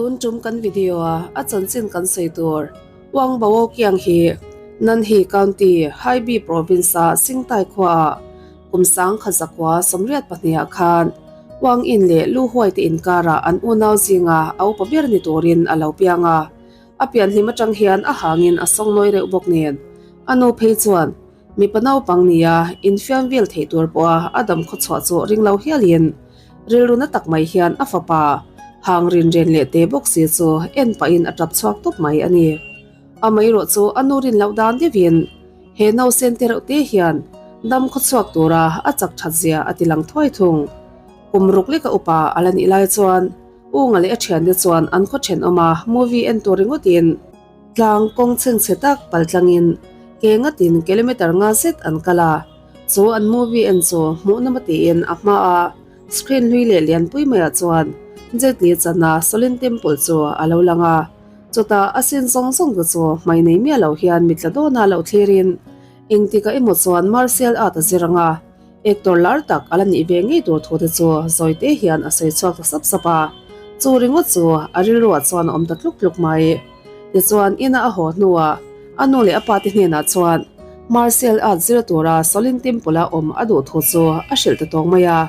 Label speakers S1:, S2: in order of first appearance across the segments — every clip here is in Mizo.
S1: Tun tum kan video a a chanchin kan sawi tur Wang Baoqiang hi Nanhi County, Haibi Province a Xingtai khuaah kum 1128 ah khan Wang In leh Lu Huai te inkarah an unau zinga a upa ber ni turin a lo piang a. A pianhlim atang hian a hangin a sawngnawi reuh bawk nen a nu phei chuan Mipa naupang nia infiam vel theih tur pawha a dam khawchhuah chu ring lo hialin rilru na tak mai hian a fapa hang rin ren leh te bawk si chu en pahin a tap chhuak tawp mai a ni. Amaherawh chu a nu rin loh dan deuhin he nausen te reuh te hian dam khawchhuak tura a chak that zia a ti lang thuai thung. Kum ruk leka upa a la nih lai chuan Unga leh a thiante chuan an khaw thenawma movie en tur ringawtin, Tlang kawng chhengchhe tak pal tlangin ke ngatin kilometer nga zet an kal a, chu an movie en chu hmuh nawm a tiin a hma a screen hlui leh lianpui maiah chuan Jet Li chana Solin Temple chu a lo lang a, chutah a sin zawng zawng te chu hmai nei miah lo hian mitla dawna lo thlirin engtikah emaw chuan martial art a zir ang a, Actor lar tak a la nih ve ngei tur thu te chu zawi te hian a sawi chhuak ta sap sap a, chu ringawt chu a rilruah chuan a awm ta tluk tluk mai. Tichuan ina a haw hnuah a nu leh a pa te hnenah chuan martial art zir tura Solin Temple a awm a duh thu chu a hrilh ta tawng mai a.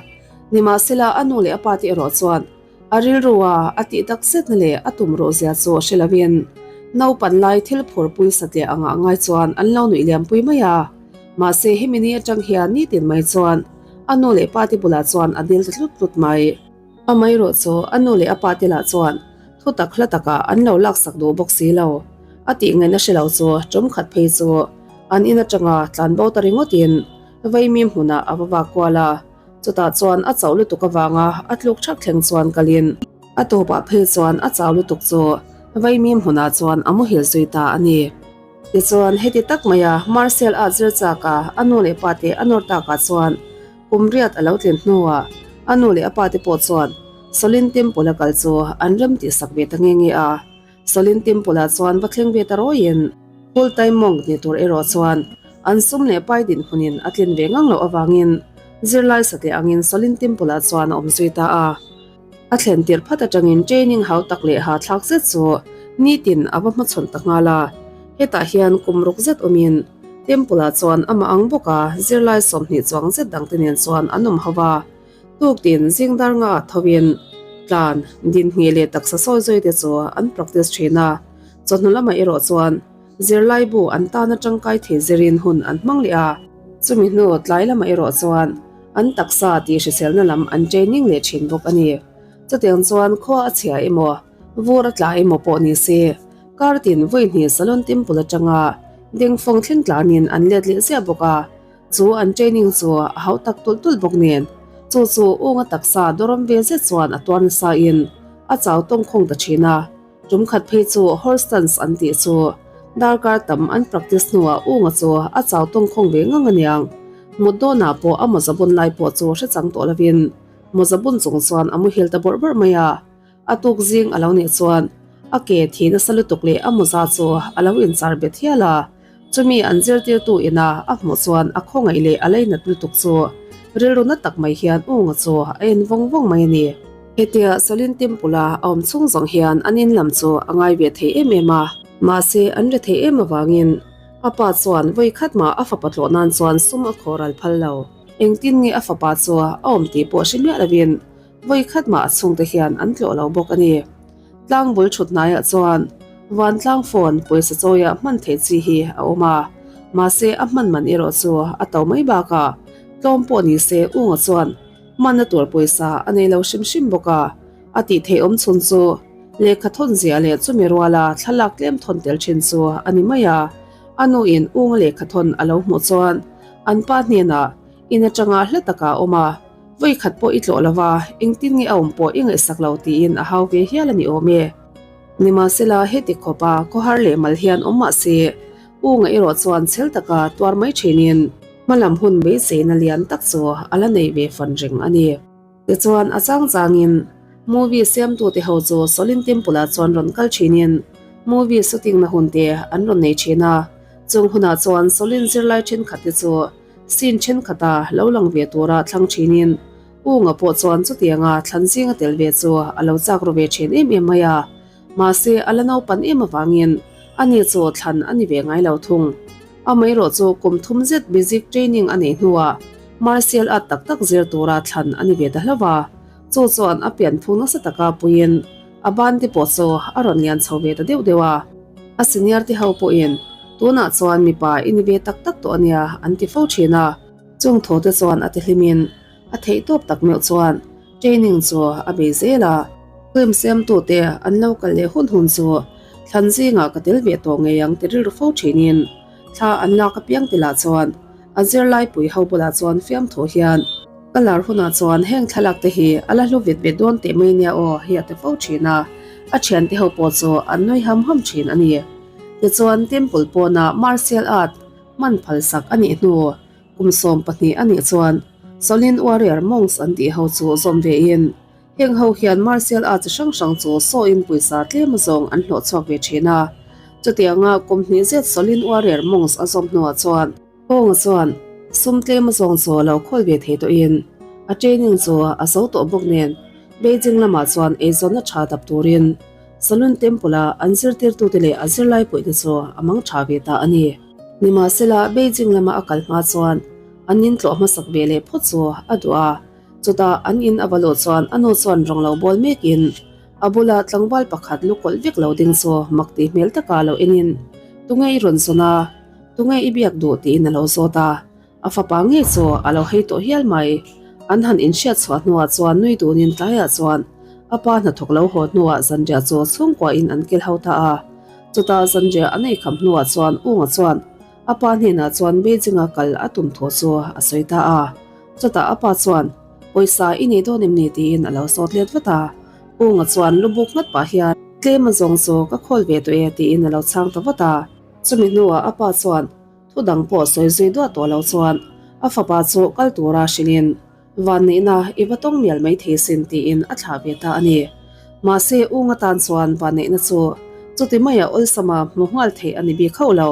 S1: Nimahsela a nu leh a pa te erawh chuan A rilrua a tih tak zetna leh a tum ruh zia chu hre lovin naupan lai thil phur pui satliah angah ngai chuan an lo nuih liam pui mai a. Mahse hemi ni atang hian nitin mai chuan a nu leh pa te bulah chuan a dil ta tlut tlut mai. Amaherawh chu a nu leh a pa te lah chuan thu tak hla takah an lo laksak duh bawk si lo. A tih ngaihna hre lo chu tum khat phei chu an in atanga tlanbo ta ringawtin Vaimim hmunah a va vak kual a. Chutah chuan a chauh lutuk avanga a tluk thak thleng chuan kalin a tawpah phei chuan a chau lutuk chu Vaimim hmunah chuan a muhil zui ta a ni. Tichuan heti tak maia martial art zir chaka a nu leh pa te a nawr takah chuan kum riat a lo tlin hnuah a nu leh a pa te pawh chuan Solin Temple a kal chu an rem tih sak ve ta nge nge a. Solin Temple ah chuan va thleng ve ta rawiin full time monk ni tur erawh chuan an sum leh pai dinhmunin a tlin ve ngang loh avangin zirlai satliah angin Solin Temple ah chuan a awm zui ta a. A thlen tirh phat atangin training hau tak leh ha thlak zet chu nitin a va hmachhawn ta nghal a. Hetah hian kum ruk zet awmin Temple ah chuan amah ang bawka zirlai 20 chuang zet dangte nen chuan an awm ho va. Tuktin zing dar nga thovin tlan din ngheh leh taksa sawi zawi te chu an practice thin a, chawhnu lamah erawh chuan zirlaibu an tana tangkai thei zirin hun an hmang leh a, chumi hnu tlai lamah erawh chuan an taksa tih hriselna lam an training leh thin bawk a ni. Chutiang chuan khua a chhia emaw, vur a tla emaw pawh ni se, kar tin vawi hnih salon temple atanga dengfawng thleng tlanin an let leh ziah bawk a. Chu an training chu a hau tak tulh tulh bawk nen, chu chu Unga taksa dawrawm ve zet chuan a tuar nasa in a chau tawng khawng ta thin a. Tum khat phei chu horse stance an tih chu darkar tam an practice hnuah Unga chu a chau tawng khawng ve ngang aniang. Mut dawnah pawh a mawza bun lai pawh chu hre chang tawh lovin mawza bun chung chuan a muhil ta bawrh bawrh mai a. A tuk zing a lo nih chuan a ke thi nasa lutuk leh a mawza chu a lo inchar bet hial a. Chumi an zirtirtu ina a hmuh chuan a khawngaih leh a leinat lutuk chu rilru na tak mai hian Unga chu a en vawng vawng mai a ni. Hetia Solin Temple a awm chhung zawng hian an in lam chu a ngai ve thei em em a. Mahse an re thei em avangin a pa chuan vawi khat mah a fapa tlawh nan chuan sum a khaw ral phal lo. Engtin nge a fapa chu a awm tih pawh hre miah lovin Vawi khat mah a chhungte hian an tlawh lo bawk a ni. Tlangbul thut hnaiah chuan vantlang phone pawisa chawia hman theih chi hi a awm a, mahse a hman man erawh chu a to mai bakah tlawm pawh ni se Unga chuan hmanna tur pawisa a nei lo hrim hrim bawk a, a tih theih awm chhun chu lehkha thawn zia leh chumi ruala thlalak tlem thawn tel thin chu a ni mai a. A nuin Unga lehkha thawn a lo hmuh chuan an pa hnenah in atanga hla takah a awm a. Vawi khat pawh i tlawh lo va, engtin nge a awm pawh i ngaihsak lo tiin a hau ve hial a ni awm e. Nimahsela, heti khawpa khawhar leh mal hian awm mah se, U ngaih erawh chuan chhel taka tuar mai thinin hmalam hun beiseina lian tak chu a la nei ve fan reng a ni. Tichuan, a chang changin movie siamtute ho chu Solin Temple-ah chuan rawn kal thinin movie shooting na hunte an rawn nei thin a, chung hunah chuan Solin zirlai thenkhatte chu Scene thenkhat a lo lang ve tura thlang thinin Unga pawh chuan chutianga thlan zinga tel ve chu a lo chak ru ve thin em em mai a. Mahse, a la naupan em avangin ani chu thlan a ni ve ngai lo thung. Amaherawhchu kum thum zet basic training a neih hnuah martial art tak tak zir tura thlan a ni ve ta hlauh a. Chu chuan a pianphung nasa taka puiin a ban te pawh chu a rawn lian chho ve ta deuh deuh a. A senior te ho pawhin tunah chuan mipa i ni ve tak tak tawh ania an ti fo thin a. Chung thaw te chuan a ti hlimin a theihtawp tak meuh chuan training chu a bei zel a. Film siamtute an lo kal leh hun hun chu thlan zingah ka tel ve tawh ngei ang ti rilru fo thinin thla an lak apiang ti lah chuan a zirlai pui ho bulah chuan fiamthu hian ka lar hunah chuan heng thlalak te hi a la hlu vet vet dawn teh mai nia aw hi a ti fo thin a, a thiante ho pawh chu an nui ham ham thin a ni. Tichuan Temple pawnah Martial Art hman phalsak a nih hnu Kum 12 a nih chuan Solin Warrior Monks an tih ho chu zawm ve in heng ho hian martial arts hrang hrang chu saw in pawisa tlem azawng an hlawh chhuak ve thin a. Chutianga kum hnih zet Solin Warrior Monks a zawm hnuah chuan Kawnga chuan sum tlem azawng chu lo khawl ve thei tawh in a training chu a zo tawh bawk nen Beijing lamah chuan eizawnna tha dap turin Solun Temple a an zirtirtute leh a zirlai pawihte chu a mang tha ve ta a ni. Nimahsela, Beijing lama a kal hma chuan an in tlawh hmasak ve leh phawt chu a duh a. Chutah an in a va luh chuan a nu chuan rawng lo bawl mekin a bula tlangval pakhat lu kawlh vek lo ding chu mak tih hmel taka lo enin, Tunge i rawn zawn a? Tunge i biak duh? tiin a lo zawt a. A fapa ngei chu a lo hei tawh hial mai. An han inhriat chhuah hnuah chuan nui dunin tlaiah chuan a pa hnathawk lo haw hnuah zanriah chu chhungkuain an kil ho ta a. Chutah zanriah an ei kham hnuah chuan Unga chuan a pa hnenah chuan Beijing-a kal a tum thaw chu a sawi ta a. Chutah a pa chuan, Pawisa i nei dawn em ni? tiin a lo sawt let vat a. Unga chuan lu buk nghat pah hian, Tlem a zawng chu ka khawl ve tawh e tiin a lo chhang ta vat a. Chumi hnuah a pa chuan, Thu dang pawh sawi zui duah tawh lo chuan a fapa chu kal tura hrilhin Vanneihna i va tawng mial mai thei sin tiin a thlah ve ta a ni. Mahse Ung atan chuan Vanneihna chu chuti maia awlsama hmu nghal theih a ni bik hauh lo.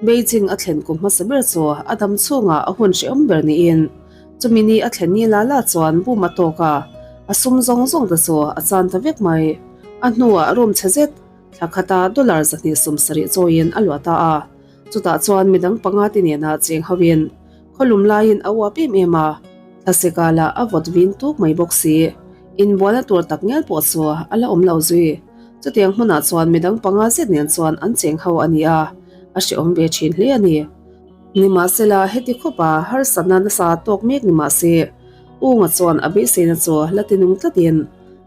S1: Beijing a thlen kum hmasa ber chu a dam chhungah a hun hrehawm ber niin chumi ni a thlen ni la la chuan bum a tawk a, a sum zawng zawng te chu a chan ta vek mai. A hnuah room chhe zet thla khata dollar 270 chawiin a luah ta a. Chutah chuan midang panga te nena cheng hovin khawlum laiin a uap em em a, thlasika lah a vawt vin tuk mai bawk si. Inbualna tur tak ngial pawh chu a la awm lo zui. Chutiang hmunah chuan midang panga zet nen chuan an cheng ho a ni a, a hrehawm ve thin hle a ni. Nimahsela, heti khawpa harsatna nasa tawk mek ni mahse, Unga chuan a beiseina chu la ti nung tlatin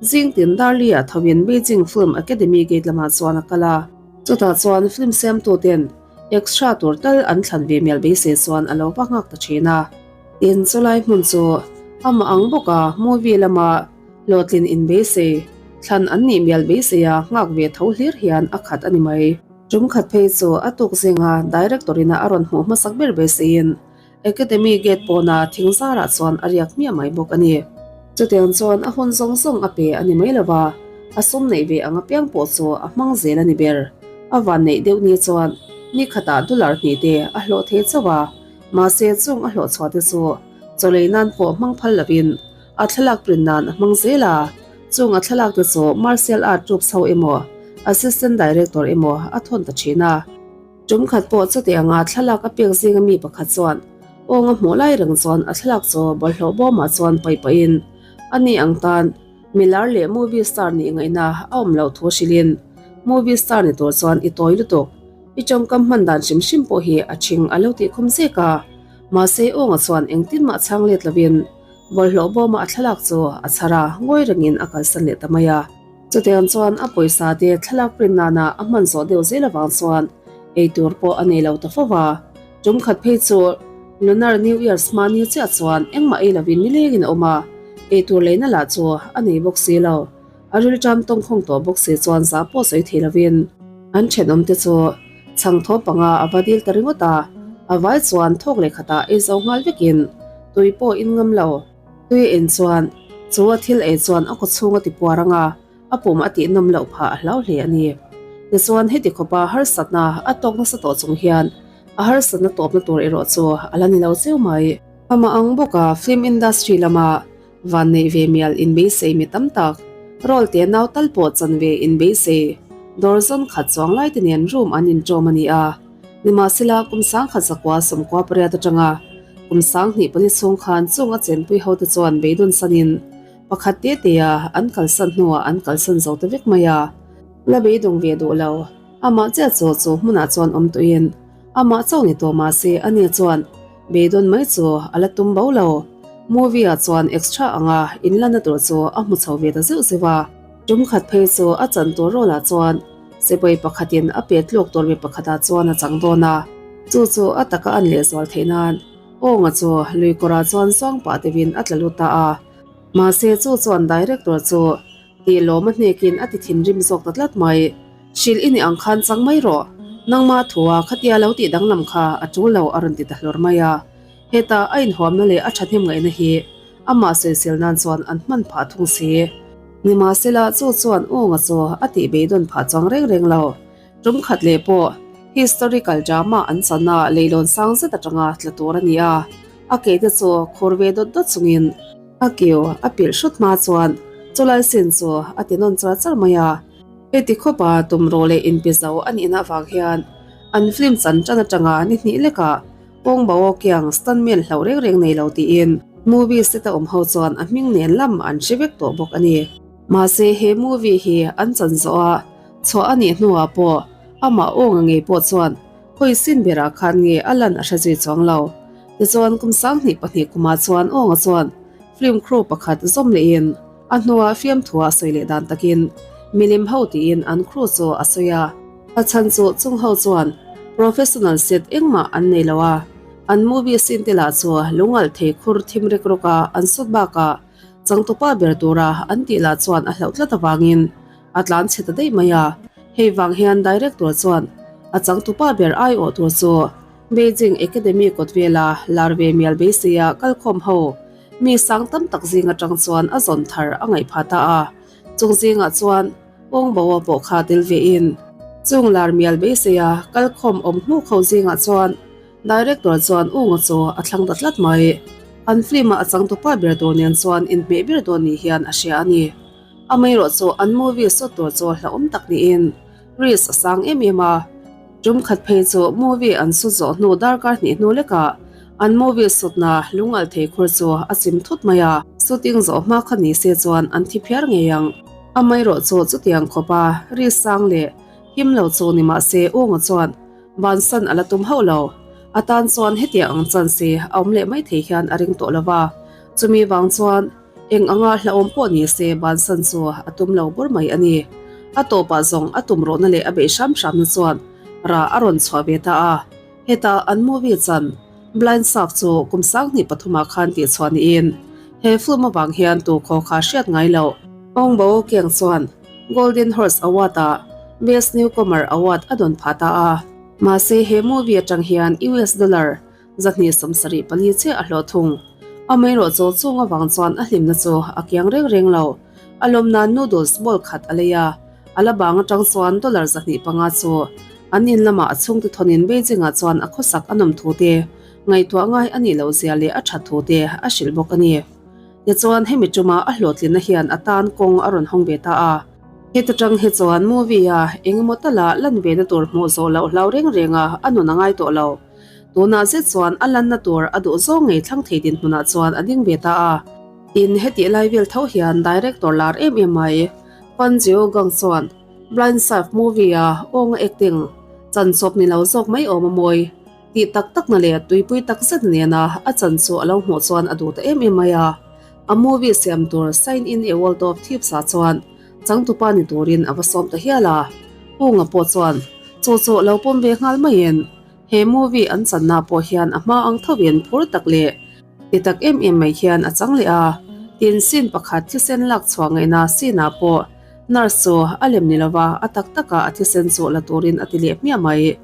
S1: zingtin Darli-ah thovin Beijing Film Academy gate lamah chuan a kal a. Chutah chuan film siamtuten extra tur tal an thlan ve mial beisei chuan a lo va nghak ta thin a. Tin, chulai hmun chu amah ang bawka movie lama hlawhtlin inbeisei, thlan an nih mial beiseia nghak ve tho hlir hian a khat a ni mai. Tum khat phei chu a tuk zinga director ina a rawn hmuh hmasak ber beiseiin Academy gate pawna thing zarah chuan a riak hmiah mai bawk a ni. Chutiang chuan a hun zawng zawng a pe a ni mai lo va, a sum neih ve ang apiang pawh chu a hmang zel a ni ber. A van neih deuh ni chuan ni khatah dollar hnih te a hlawh thei chauh a, mahse chung a hlawh chhuah te chu chawlei nan pawh hmang phal lovin a thlalak print nan a hmang zel a, chung a thlalak te chu martial art troops ho emaw assistant director emaw a thawn ta thin a. Tum khat pawh chuti anga thlalak a pek zinga mi pakhat chuan awng a hmuh lai reng chuan a thlalak chu bawlhhlawh bawmah chuan paih pahin a ni ang tan milar leh movie star nih ngaihna a awm loh thu hrilhin movie star ni tur chuan i tawi lutuk, i tawngkam hman dan hrim hrim pawh hi a ṭhing a lo tih khum zek a. Mahse awnga chuan engtin mah chhang let lovin bawlhhlawh bawma a thlalak chu a chhar a, ngawi rengin a kalsan leh ta mai a. Chutiang chuan a pawisa te thlalak print nana a hman zawh deuh zel avang chuan ei tur pawh a nei lo ta fo va. Tum khat phei chu Lunar New Year's hma ni chiah chuan engmah ei lovin nilengin a awm a, ei tur leina lah chu a nei bawk si lo. A rilṭam tawngkhawng tawh bawk si chuan zah pawh sawi thei lovin an thenawm te chu chhang thaw panga a va dil ta ringawt a, a vai chuan thawk leh khatah ei zo nghal vekin tui pawh in ngam lo. Tui en chuan chu a thil ei chuan a kawchhung a ti puar ang a, a pum a tih nawm loh phah a hlau hle a ni. Tichuan heti khawpa harsatna a tawk nasa tawh chung hian a harsatna tawpna tur erawh chu a la ni lo cheu mai. Amah ang bawka film industry lama vanneih ve mial inbeisei mi tam tak, role te nau tal pawh chan ve inbeisei. Dorzon khat chuang lai te nen room an inṭawm a ni a. Nimahsela, kum 1998 atanga kum 2004 chhung khan chung a chenpui hote chuan beidawn sanin pakhat te tea an kalsan hnuah an kalsan zo ta vek mai a. La beidawng ve duh lo. Amah chiah chu chu hmunah chuan awm tuin amah chauh ni tawh mahse ani chuan beidawn mai chu a la tum bo lo. Movie ah chuan extra anga inlanna tur chu a hmu chho ve ta zeuh zeuh a. Tum khat phei chu a chan tur role ah chuan sipai pakhatin a pet lawk tur mi pakhatah chuan a chang dawn a, chu chu a taka an lehzual theih nan Awnga chu lui kawrah chuan zawng pah deuhin a tla lut ta a. Mahse chu chuan director chu tih lawm a hnekin a ti thinrim zawk ta tlat mai. Hrilh i nih ang khan chang mai rawh, nangma thua khatia lo tih danglam kha a tul lo a rawn ti ta hlawr mai a. Heta a inhuamna leh a thahnem ngaihna hi amah sawisel nan chuan an hman phah thung si. Nimahsela chu chuan Awnga chu a tih beidawn phah chuang reng reng lo. Tum khat leh pawh historical drama an chana leilawn sang zet atanga tla tur a ni a, a ke te chu khur ve dawt dawt chungin a keu a pilh hrut hma chuan chulai scene chu a ti nawn char char mai a. Heti khawpa tumruh leh inpe zo a nihna avang hian an film chan tan atanga ni hnih lekah Kawng Bao Kiang stuntman hlauh reng reng nei lo tiin movie set a awm ho chuan a hming nen lam an hre vek tawh bawk a ni. Mahse he movie hi an chan zawh a, chhuah a nih hnuah pawh amah awnga ngei pawh chuan hawi sin berah khan nge a lan a hre zui chuang lo. Tichuan kum 2002 kumah chuan awnga chuan film crew pakhat zawm lehin a hnua fiamthua sawi leh dan takin milim ho tiin an crew chu a sawi a. A chhan chu chung ho chuan professional set engmah an nei lo a, an movie scene te lah chu lungalh thei khur thim rek rawk a an sut bakah changtupa ber tura an tih lah chuan a hlauh tlat avangin a tlan chhe ta daih mai a. Hei vang hian director chuan a changtupa ber aiawh tur chu Beijing Academy kawt vela lar ve mial beiseia kalkhawm ho mi sang tam tak zing atang chuan a zawn thar a ngaih phah ta a. Chung zingah chuan Kawng Bawa pawh kha tel ve in chung lar mial beiseia kalkhawm awm hnuk ho zingah chuan Director chuan Unga chu a thlang ta tlat mai. An film-a a changtupa ber tur nen chuan inhmeh ber dawn ni hian a hria a ni. Amaherawh chu an movie sawt tur chu hlauhawm tak niin risk a sang em em a. Tum khat phei chu movie an sut zawh hnu darkar hnih hnu lekah an movie sutna lungalh thei khur chu a chim thut mai a. Shooting zawh hma kha ni se chuan an thi phiar ngei ang. Amaherawh chu chutiang khawpa risk sang leh him lo chu ni mah se Unga chuan Bansan a la tum hauh lo. A tan chuan hetiang ang chance hi a awm leh mai thei hian a ring tawh lo va. Chumi vang chuan eng anga hlauhawm pawh ni se bansan chu a tum lo bur mai a ni. A tawpah zawng a tum rawhna leh a beih hram hramna chuan rah a rawn chhuah ve ta a. Heta an movie chan Blind Surf chu kum 2003 ah khan tihchhuah niin he film avang hian tu khaw kha hriat ngai loh. Ong Bao Keng chuan Golden Horse Award ah Best Newcomer Award a dawn phah ta a. Mahse he movie atang hian US dollar 274 chiah a hlawh thung. Amaherawh chu chung avang chuan a hlimna chu a kiang reng reng lo. A lawm nan noodles bowl khat a lei a, a la bang atang chuan dollar 205 chu an in lamah a chhungte thawnin Beijing ah chuan a khawsak a nawm thu te, ngaihtuah ngai a nih loh zia leh a that thu te a hrilh bawk a ni. Tichuan hemi tuma a hlawhtlinna hian a tan kawng a rawn hawng ve ta a. Heta tang hi chuan movie a engemaw tala lan ve na tur hmuh zawh loh hlau reng reng a a nun a ngai tawh lo. Tunah zet chuan a lanna tur a duh zawng ngei thlang thei dinhmunah chuan a ding ve ta a. Tin, hetih lai vel tho hian director lar em em mai Pan Jeo Gang chuan Blind Surf movie a awnga acting chan chawp ni lo zawk mai awm a mawi. Tih tak takna leh tuipui tak zet nena a chan chu a lo hmuh chuan a duh ta em em mai a. A movie siam tur Sign in a World of Thieves ah chuan changtupa ni turin a va sawm ta hial a. Unga pawh chuan chu chu lo pawm ve nghal maiin he movie an channa pawh hian a hma ang thovin phur tak leh ti tak em em mai hian a chang leh a. Tin, scene pakhat thisen lak chhuah ngaihna scene ah pawh nurse chu a lem ni lova a tak takah a thisen chu la turin a ti leh hmiah mai.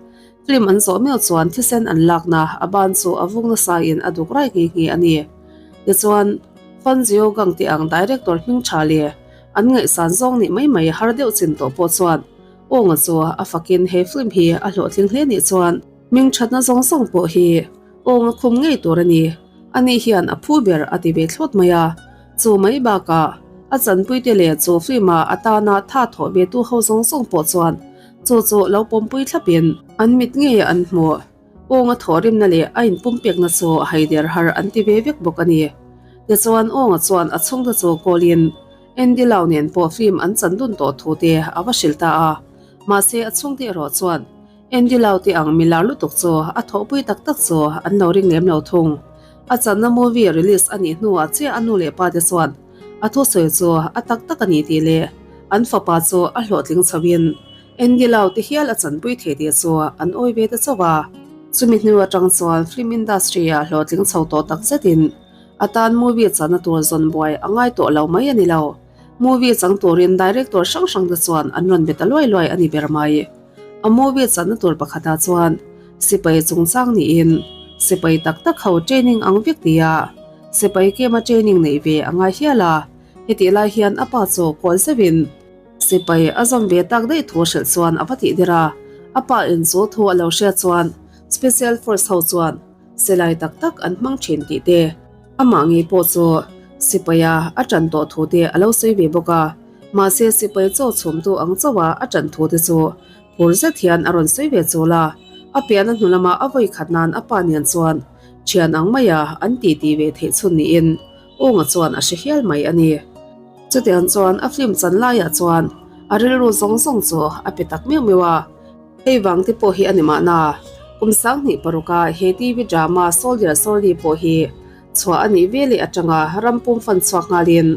S1: Film an zawh meuh chuan thisen an lakna a ban chu a vung nasa in a duk rai nghe nghe a ni. Tichuan, Fan Zio Gang tih ang director hming tha leh an ngaihsan zawng nih mai mai har deuh chin tawh pawh chuan Awnga chu a fakin he film hi a hlawhtling hle nih chuan hming thatna zawng zawng pawh hi Awnga khum ngei tur a ni. Ani hian a phu ber a ti ve thlawt mai a. Chu mai bakah a. A chanpuite leh chu film a atana tha thawh ve tu ho zawng zawng pawh chuan chu chu lo pawmpui thlapin an mit ngei an hmuh. Awnga thawhrimna leh a inpumpekna chu haider har an ti ve vek bawk a ni. Tichuan Awnga chuan a chhungte chu kawlin Andy Lau nen pawh film an chan dun tawh thu te a va hrilh ta a. Mahse a chhungte erawh chuan Andy Lau te ang milar lutuk chu a thawhpui tak tak chu an lo ring lem lo thung. A channa movie release a nih hnuah chiah a nu leh pa te chuan a thusawi chu a tak tak a ni tih leh an fapa chu a hlawhtling chhoin Andy Lau te hial a chanpui thei tih chu an awi ve ta chauh a. Chumi hnu atang chuan film industry ah hlawhtling chho tawh tak zetin a tan movie channa tur zawn buai a ngai tawh lo mai a ni lo. Movie chang turin director hrang hrang te chuan an rawn be ta luai luai a ni ber mai. A movie channa tur pakhatah chuan sipai chungchang niin sipai tak tak ho training ang vek tia sipai kema training neih ve a ngai hial a, hetih lai hian a pa chu kawl zeuhin, Sipai a zawm ve tak daih thu hrilh chuan a va tih der a, a pa in chu thu a lo hriat chuan Special Force ho chuan silai tak tak an hmang thin tih te, amah ngei pawh chu sipai a a tan tawh thu te a lo sawi ve bawk a, mahse sipai chaw chhumtu ang chauh a a tan thu te chu phur zet hian a rawn sawi ve chul a, a pian a hnu lama a vawi khat nan a pa nen chuan thian ang maia an ti ti ve theih chhun niin Awnga chuan a hre hial mai a ni. Chutiang chuan a film chan laiah chuan a rilru zawng zawng chu a pe tak meuh meuh a. Hei vang te pawh hi a ni mahna, kum 2006 a he TV drama Soldier Sordi pawh hi chhuah a nih veleh atanga ram pum fan chhuak nghalin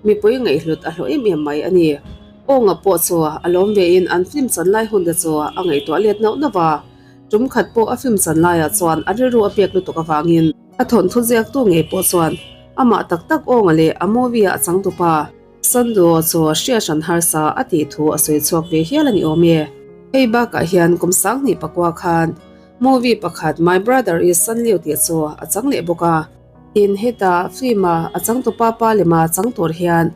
S1: mipui ngaihhlut a hlawh em em mai a ni. Awnga pawh chu a lawm vein an film chan lai hun te chu a ngaihtuah let nauh nauh a. Tum khat pawh a film chan laiah chuan a rilru a pek lutuk avangin A thawnthu ziaktu ngei pawh chuan amah tak tak awnga leh a movie-ah a changtupa Sandu chu hria hran harsa a tih thu a sawi chhuak ve hial a ni awm e. Hei bakah hian kum 2009 khan movie pakhat My Brother is Sun Liu tih chu a chang leh bawk a. Tin, heta film-a a changtupa pa lema chang tur hian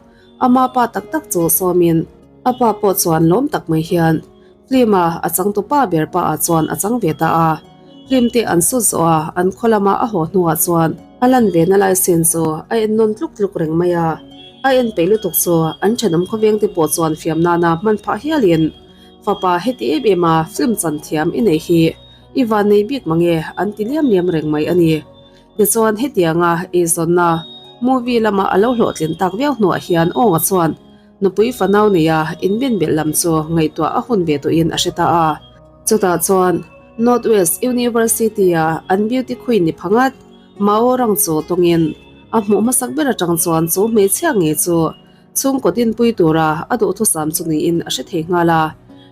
S1: ama pa tak tak chu sawmin a pa pawh chuan lawm tak mai hian Film-a a changtupa ber pa ah chuan a chang ve ta a. Film te an sut zawh a, an khaw lama a haw hnuah chuan a lan ve na lai scene chu a en nawn tluk tluk reng mai a. A en peih lutuk chu an thenawm khawveng te pawh chuan fiam nana hman phah hialin, Fapa heti em em a film chan thiam i nei hi i van nei bik mange an ti liam liam reng mai a ni. Tichuan hetianga eizawnna movie lama a lo hlawhtlin tak viau hnuah hian Awnga chuan Nupui fanau neia inbinbelh lam chu ngaihtuah a hun ve tawhin a hre ta a. Chutah chuan North West University-a an beauty queen ni phangat Mao Rang chu tawngin a hmuh hmasak ber atang chuan chu hmeichhia ngei chu chhungkaw dinpui tura a duhthusam chu niin a hre thei nghal a.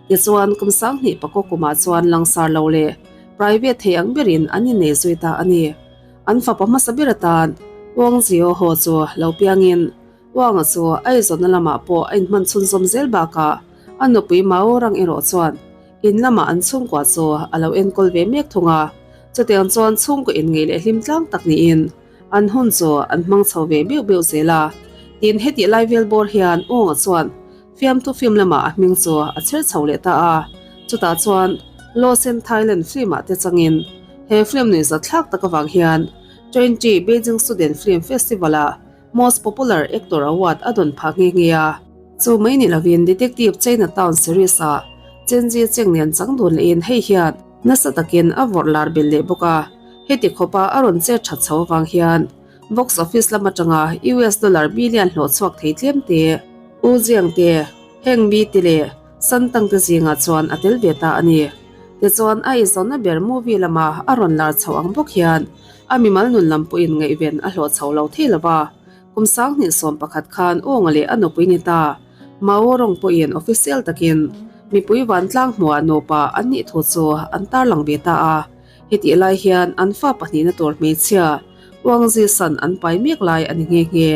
S1: Tichuan kum 2009 kumah chuan langsar lo leh private thei ang berin an innei zui ta a ni. An fapa hmasa ber atan Wang Zioho chu lo piangin Uanga chu a eizawnna lamah pawh a inhman chhunzawm zel bakah a nupui Mao Rang erawh chuan in lamah an chhungkua chu a lo enkawl ve mek thung a. Chutiang chuan chhungkaw inngeih leh hlim tlang tak niin an hun chu an hmang chho ve beuh beuh zel a. Tin, hetih lai vel bawr hian Uanga chuan fiamthu film lamah a hming chu a chher chho leh ta a. Chutah chuan Lost in Thailand film-ah te changin he film nuihzatthlak tak avang hian Twenty Beijing Student Film Festival-ah Most Popular Actor Award a dawn phah nghe nghe a. Chu mai ni lovin Detective Chinatown series ah Chen Ji Cheng nen chang dun lehin hei hian nasa takin a vawrh lar belh leh bawk a. Heti khawpa a rawn chet that chho avang hian box office lam atanga US dollar billion hlawh chhuak thei tlem te, U Jiang te, Heng Mi te leh San Tang te zingah chuan a tel ve ta a ni. Tichuan a eizawnna ber movie lama a rawn lar chho ang bawk hian A mimal nun lam pawhin ngaihven a hlawh chho lo thei lo va, kum 2011 khan Awnga leh a nupui ni ta Mao Rong pawhin official takin mipui vantlang hmuah nupa an nih thu chu an tarlang ve ta a. Hetih lai hian an fa pahnihna tur hmeichhia Wang Zisan an pai mek lai a ni nghe nghe.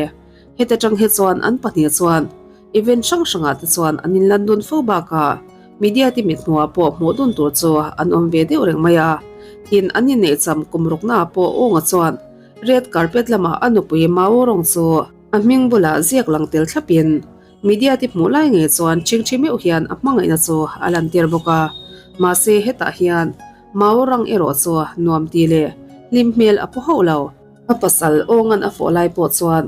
S1: Heti atang hi chuan an pahnih chuan event hrang hrangah te chuan an inlan dun fo bakah media te mithmuhah pawh hmuh dun tur chu an awm ve deuh reng mai a. Tin, an inneih cham kum ruknaah pawh Awnga chuan red carpet lamah a nupui Mao Rong chu a hming bulah ziak lang tel thlapin media te hmuh lai ngei chuan ṭhingṭhi meuh hian a hmangaihna chu a lantir bawk a. Mahse, hetah hian Mao Rang erawh chu nuam ti leh hlim hmel a pu hauh lo. A pasal Awnga'n a fawh lai pawh chuan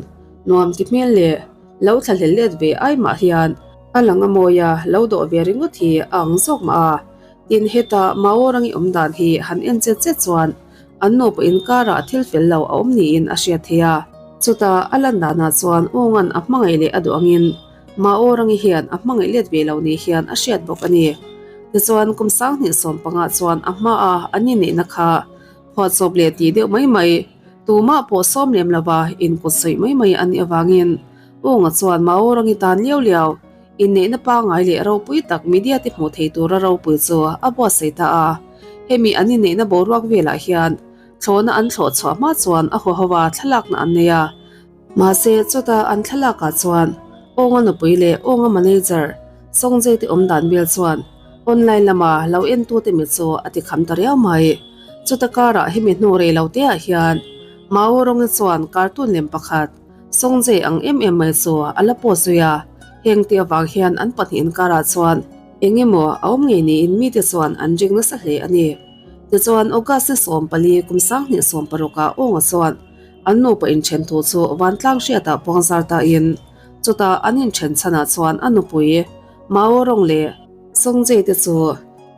S1: nuam ti hmel leh. Lo thlahlel let ve ai mah hian a lang a mawi a, lo dawh ve ringawt hi a ang zawk mah a. Tin, heta Mao rangi awm dan hi han en chet chet chuan an nupa inkarah thil fel lo a awm niin a hriat theih a. Chutah a lan danah chuan Ungan a hmangaih leh a duh angin Mao rangi hian a hmangaih let ve lo ni hian a hriat bawk a ni. Tichuan, kum 2015 chuan a hmaa an inneihna kha Phuahchawp leh tih deuh mai mai, tumah pawh sawm lem lova inkut sawi mai mai a nih avangin Unga chuan Mao rangi tan liau liau inneihna pangngai leh ropui tak media te hmuh thei tura ropui chu a buatsaih ta a. Hemi an inneihna boruak velah hian thlawhna an thlawh chhuah hma chuan a huaho a thlalakna an nei a. Mahse chuta an thlalakah chuan Awnga nupui leh Awnga manager Songjae te awm dan vel chuan online lama lo entute mi chu a ti kham ta riau mai. Chuta karah hemi hnu rei lo teah hian Mao Rongi chuan cartoon lem pakhat Songjae ang em em mai chu a la post zui a, heng te avang hian an pahnih inkarah chuan eng emaw a awm ngei niin mite chuan an ring nasa hle a ni. Tichuan August ni 14 kum 2016 ah Awnga chuan An nupa inthen thu chu vantlang hriatah puangzar tain chutah an inthen chhanah chuan a nupui Mao Rong leh Song Jie te chu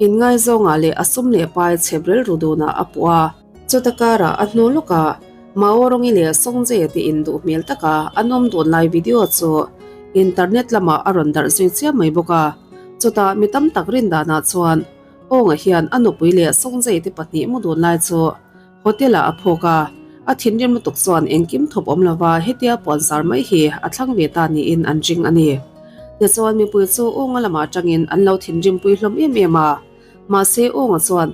S1: inngaizawngah leh a sum leh pai chhep rilru dunah a puh a. Chuta karah a hnu lawkah Mao Rongi leh Song Jie te induh hmel taka an awm dun lai video chu internet lamah a rawn darh zui chiam mai bawk a. Chutah mi tam tak rin danah chuan Awnga hian a nupui leh Song Jie te pahnih mu dun lai chu Hotel ah a phawk a, a thinrim lutuk chuan engkim thawp awm lova hetia puanzar mai hi a thlang ve ta niin an ring a ni. Tichuan mipui chu Awnga lamah atangin an lo thinrim pui hlawm em em a, mahse Awnga chuan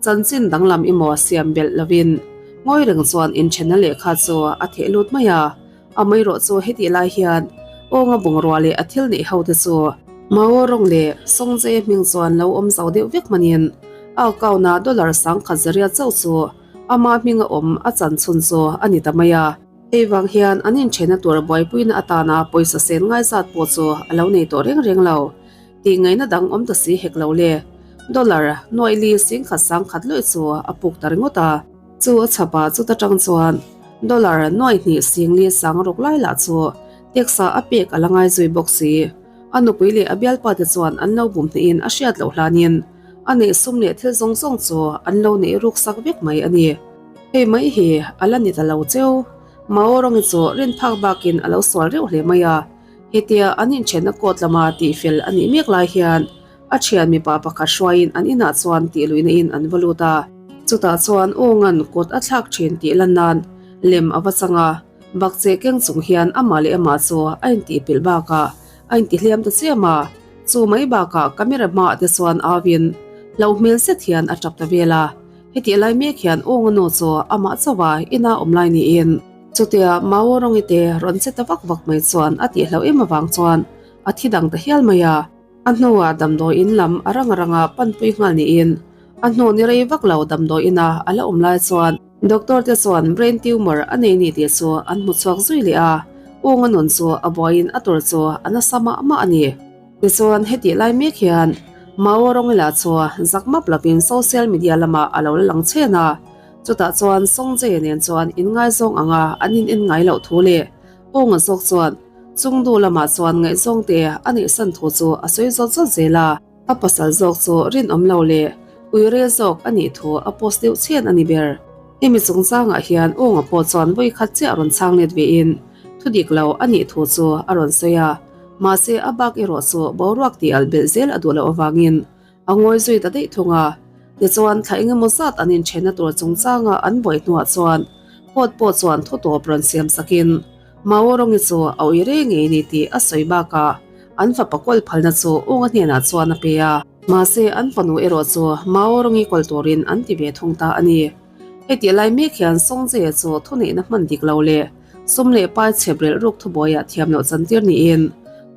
S1: chanchin danglam emaw siam belh lovin ngawi reng chuan inthenna lehkha chu a theh lut mai a, Amaherawh chu hetih lai hian Awnga bungrua leh a thil neih ho te chu Mao rawng leh Songjae hming chuan lo awm zo deuh vek hmanin a account ah dollar 10,000 zariat chauh chu ama hminga awm a chan chhun chu a ni ta mai a. Hei vang hian an inthena tur buaipuina atana pawisa sen ngai zat pawh chu a lo nei tawh reng reng lo. Tih ngaihna dang awm ta si hek lo le. Dollar nuaih li 10,000 10,000 lawih chu a puk ta ringawt a. Chu a chhap ah chuta tang chuan dollar 2,000 singli sang ruk lai lah chu tax ah a pek a la ngai zui bawk si. A nupui leh a bialpa te chuan an lo bum hnehin a hriat loh hlanin a neih sum leh thil zawng zawng chu an lo neih ruk sak vek mai a ni. Hei mai hi a la ni ta lo cheu. Mao Rongi chu rin phak bakin a lo sual reuh hle mai a. Hetia an inthenna court lama tihfel a nih mek lai hian A thian mipa pakhat hruaiin an inah chuan tih luihna in an va lut a. Chutah chuan Awnga'n kut a thlak thin tih lan nan lem a va chang a, bakcheh keng chung hian amah leh amah chu a intih pilh bakah a intihliam ta chiam a. Chu mai bakah camera hmaah te chuan auin hlauh hmel zet hian a tap ta vel a. Hetih lai mek hian Awnga nu chu amah chauha ina awm lai niin chutia Mao Rawngi te rawn che ta vak vak mai chuan a tihhlauh em avang chuan a thi dang ta hial mai a. A hnuah damdawi in lam a rang ranga panpui nghal niin a hnu ni rei vak lo damdawi ina a la awm lai chuan doctor te chuan brain tumor a nei ni tih chu an hmu chhuak zui leh a, Unga nun chu a buaiin a tur chu a nasa mah mah a ni. Tichuan hetih lai mek hian Mao Rongila chu zak map lovin social media lamah a lo la lang chhen a, chutah chuan Song Jae nen chuan inngaizawng anga an in en ngai loh thu leh Unga zawk chuan Chungdu lamah chuan ngaihzawng te a neihsan thu chu a sawi zawt zawt zel a. A pasal zawk chu rinawm lo leh uire zawk a nih thu a post deuh chhen a ni ber. Hemi chungchangah hian Awnga pawh chuan vawi khat chiah rawn chhang let vein thu dik lo a nih thu chu a rawn sawi a. Mahse a bak erawh chu boruak tih alh belh zel a duh loh avangin a ngawi zui ta daih thung a. Tichuan thla engemaw zat an inthenna tur chungchanga an buai hnuah chuan court pawh chuan thu tawp rawn siam sakin Mao Rongi chu a ui reng ngei ni tih a sawi bakah an fapa kawl phalna chu Unga hnenah chuan a pe a. Mahse an fanu erawh chu Mao Rongi kawl turin an ti ve thung ta a ni. Hetih lai mek hian Songjae chu thuneihna hman dik lo leh sum leh pai chhep relh ruk thubuaiah thiam loh chantir niin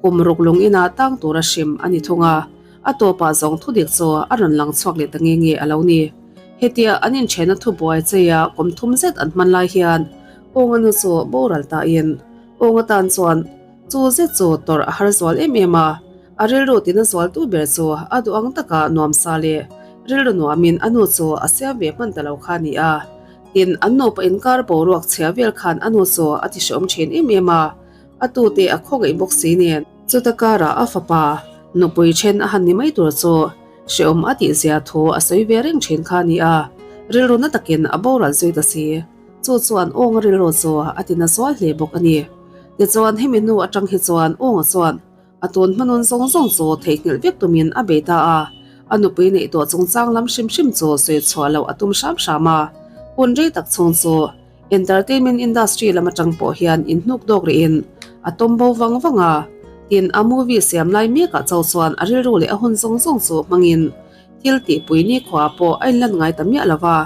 S1: kum ruk lung inah tang tura hrim a ni thung a. A tawpah zawng thudik chu a rawn lang chhuak leh ta nge nge a lo ni. Hetia an inthenna thubuai cheia kum thum zet an hman lai hian Awnga nu chu boral tain Awnga tan chuan chu zet chu tawrh a har zual em em a, a rilru tina zualtu ber chu a duh ang taka nuamsa leh rilru nuamin a nu chu a siam ve hman ta lo kha a ni a. Tin, an nupa inkar boruak chhia vel khan a nu chu a ti hrehawm thin em em a. A tute a khawngaih bawk si nen. Chuta karah a fapa nupui then a han ni mai tur chu hrehawm a tihzia thu a sawi ve reng thin kha a ni a, rilru na takin a boral zui ta si. Chu chuan Awnga rilru chu a ti na zual hle bawk a ni. Tichuan hemi hnu atang hi chuan Awnga chuan a tun hmanun zawng zawng chu theihnghilh vek tumin a bei ta a, a nupui neih tawh chungchang lam hrim hrim chu sawi chhuah loh a tum hram hram a. Hun rei tak chhung chu Entertainment industry lam atang pawh hian inhnuk dawk rihin a tawm bo vang vang a, tin a movie siam lai mekah cho chuan a rilru leh a hun zawng zawng chu hmangin thil tihpui nikhua pawh a inlan ngai ta miah lo va,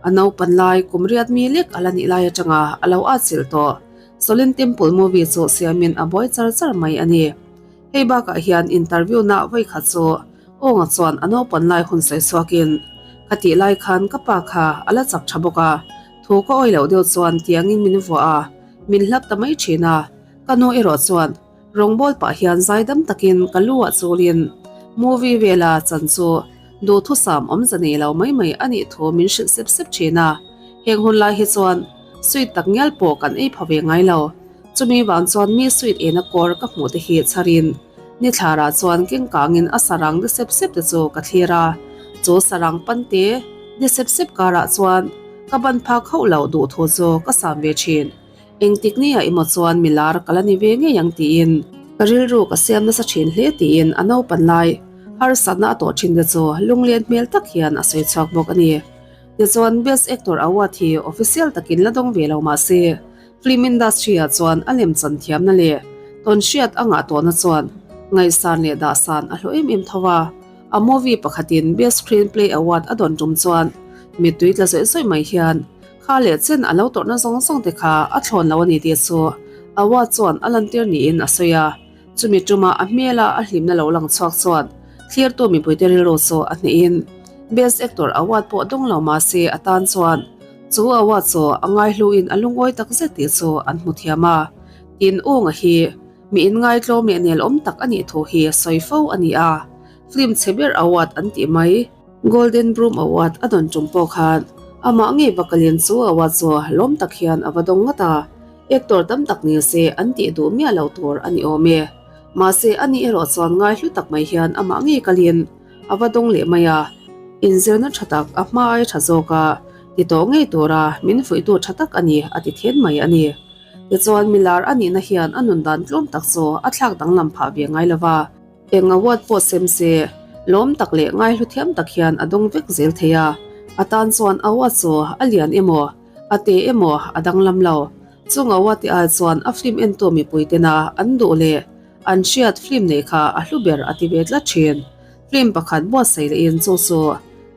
S1: a naupan lai kum riat mi lek a la nih lai atanga a lo atchilh tawh. Solin Temple movie chu siamin a buai char char mai a ni. Hei bakah hian interview na vawikhat chu Awnga chuan a naupan lai hun sawi chhuakin, Ka tih lai khan ka pa kha a la chak tha bawk a, thu ka awi loh deuh chuan tiangin min vuah a, min hlap ta mai thin a. Ka nu erawh chuan rawngbâwl pah hian zaidam takin ka lu ah chulin movie vela chan chu duhthusam awmze nei lo mai mai a nih thu min hrilh sep sep thin a. Heng hun lai hi chuan sweet tak ngial pawh kan ei pha ve ngai lo. Chumi vang chuan mi sweet ena kawr ka hmuh te hi chharin nithlarah chuan kengkangin a sarang de sep sep te chu ka thlir a, chu sarang pante de sep sep karah chuan ka ban phak hauh loh duh thu chu ka sam ve thin. Engtik nia emaw chuan milar ka la ni ve ngei ang tiin ka rilru ka siam nasa thin hle tiin a naupan lai harsatna a tawh thin te chu lunglen hmel tak hian a sawi chhuak bawk a ni. Tichuan Best Actor Award hi official takin la dawng ve lo mah se, Film industry-ah chuan a lemchan thiamna leh tawnhriat a ngah tawhna chuan ngaihsan leh dahsan a hlawh em em tho a. A movie pakhatin Best Screenplay Award a dawn tum chuan mittui tla zawih zawih mai hian kha leh chen a lo tawrhna zawng zawng te kha a thlawn lo a ni tih chu award chuan a lantir niin a sawi a. Chumi tuma a hmela a hlimna lo lang chhuak chuan thlirtu mipuite rilru chu a hnehin Best Actor Award pawh dawng lo mah se a tan chuan Chu award chu a ngaihluin a lungawi tak zet tih chu an hmu thiam a. Tin Unga hi mi inngaitlawm leh nelawm tak a nih thu hi sawi fo a ni a. Film chhe ber award an tih mai, Golden Broom Award a dawn tum pawh khan amah ngei bakalin chu award chu lawm tak hian a va dawng ngat a. Actor tam tak ni se an tih duh miah lo tur a ni awm e. Mahse ani erawh chuan ngaihlu tak mai hian amah ngei kalin a va dawng leh mai a, inzirna tha tak a hma ai tha zawk a, ti tawh ngei tura min fuihtu tha tak a ni a ti then mai a ni. Tichuan milar a nihna hian a nun dan tlawm tak chu a thlak danglam phah ve ngai lo va, eng award pawh sem se lawm tak leh ngaihlu thiam tak hian a dawng vek zel thei a, a tan chuan award chu a lian emaw a te emaw a danglam lo. Chung award te ai chuan a film entu mipui tena an duh leh An hriat film nei kha a hlu ber a ti ve tlat thin. Film pakhat buatsaih leh in chu chu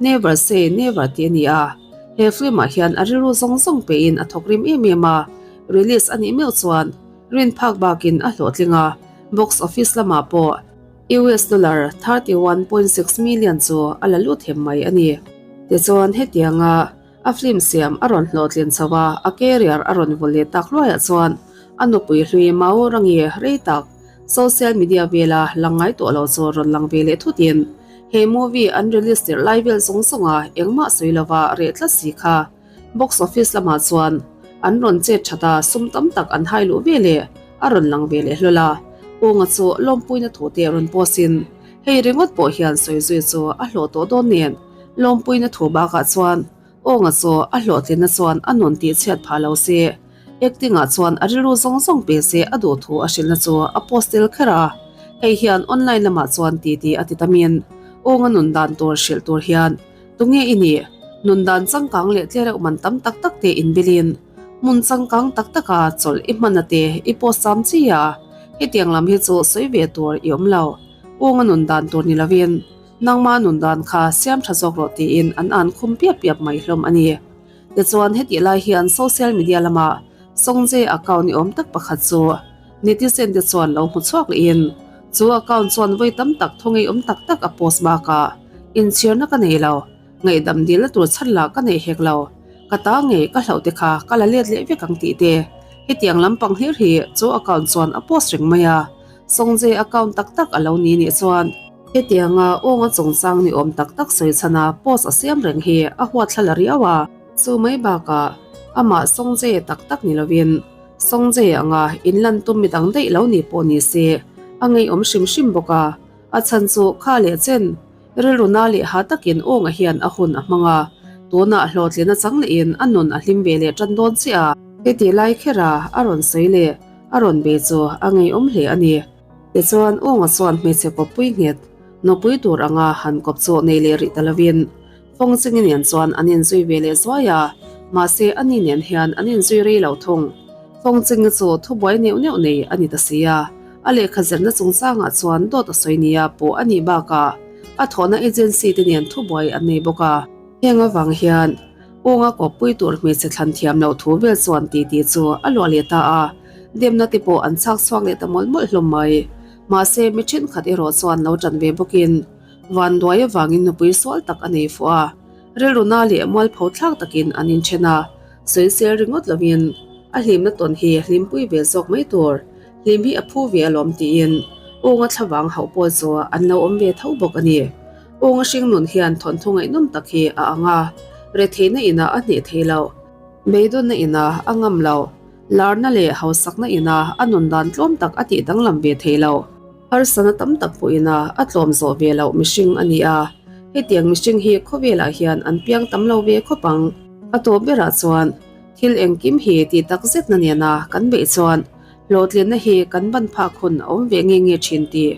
S1: Never Say Never tih a ni a. He film ah hian a rilru zawng zawng pe in a thawk rim em em a, release a nih meuh chuan rin phak bak in a hlawhtling a, box office lamah pawh US dollar 31.6 million chu a la lut hem mai a ni. Tichuan hetianga A film siam a rawn hlawhtlin chho a, a career a rawn vul leh tak hluaiah chuan a nupui hlui Mao Rangi rei tak social media vela lang ngai tawh lo chu rawn lang ve leh thutin he movie an release tirh lai vel zawng zawng a engmah sawi lova reh tlat si kha box office lamah chuan an rawn chet that a, sum tam tak an hai luh ve leh a rawn lang ve leh hlawl a, Unga chu lawmpuina thu te rawn post in hei ringawt pawh hian sawi zui chu a hlawh tawh dawn nen. Lawmpuina thu bakah chuan Awnga chu a hlawhtlinna chuan a nun tih chhiat phah lo se, acting-ah chuan a rilru zawng zawng pe se a duh thu a hrilhna chu a post tel kher a. Hei hian online lamah chuan titi a ti tamin Awnga nun dan tur hrilh tur hian tunge i nih? Nun dan changkang leh tlereuh man tam tak tak te inbilin hmun changkang tak taka chawlh i hmanna te i post cham chi a, hetiang lam hi chu sawi ve tur i awm lo. Awnga nun dan tur ni lovin. Nangma nun dan kha siam tha zawk rawh tiin an an khum piap piap mai hlawm a ni. Tichuan hetih lai hian social media lama Songje account ni awm tak pakhat chu netizen te chuan lo hmu chhuak lehin chu account chuan vawi tam tak thawngei awm tak tak a post bakah inchhirna ka nei lo, ngaihdam dilna tur chhan lah ka nei hek lo, ka ta ngei ka hlauh te kha ka la let leh vek ang tih te hetiang lampang hlir hi chu account chuan a post reng mai a. Songje account tak tak a lo ni nih chuan hetianga awnga chungchang ni awm tak tak sawi chhana post a siam reng hi a huat thla la riau a. Chu mai bakah amah Songje tak tak ni lovin Songjae anga inlan tum midang daih lo ni pawh ni se, a ngeiawm hrim hrim bawk a, a chhan chu kha leh chen rilru na leh ha takin Awnga hian a hun a hmang a, tunah hlawhtlin a chang lehin a nun a hlim ve leh tan dawn chiah a. Heti lai khera a rawn sawi leh a rawn bei chu a ngeiawm hle a ni. Tichuan Awnga chuan hmeichhe kawppui nghet nupui tur anga han kawp chu nei leh rih ta lovin Fawng Chingi nen chuan an inzui ve leh zuai a, mahse ani nen hian an inzui rei lo thung. Fawng Chingi chu thubuai neuh neuh nei a ni ta si a, a lehkha zirna chungchangah chuan dawt a sawi nia pawh a nih bakah a thawhna agency te nen thubuai an nei bawk a. Heng avang hian Awnga kawppui tur hmeichhe thlan thiam loh thu vel chuan titi chu a luah leh ta a, demna te pawh an chhak chhuak leh ta mawlh mawlh hlawm mai. Mahse mi thenkhat erawh chuan lo tan ve bawkin Vanduai avangin nupui sual tak a nei fuh a, rilru na leh mualpho thlak takin an inthen a, sawisel ringawt lovin a hlimna tawn hi hlimpui ve zawk mai tur, hlim hi a phu ve alawm tiin Awnga thlavang hauh pawl chu an lo awm ve tho bawk a ni. Awnga hringnun hian thawnthu ngaihnawm tak hi a ang a, retheihna inah a hneh thei lo, beidawnna inah a ngam lo, larna leh hausakna inah a nun dan tlawm tak a tih danglam ve thei lo. Harsana tam tak pawhin a a tlawm zawh ve loh mihring a ni a, hetiang mihring hi khawvelah hian an piang tam lo ve khawp ang. A tawp berah chuan thil engkim hi tih tak zetna nena kan beih chuan hlawhtlinna hi kan ban phak hun a awm ve nge nge thin tih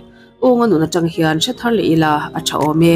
S1: Awnga nun atang hian hre thar leh ila a tha awm e.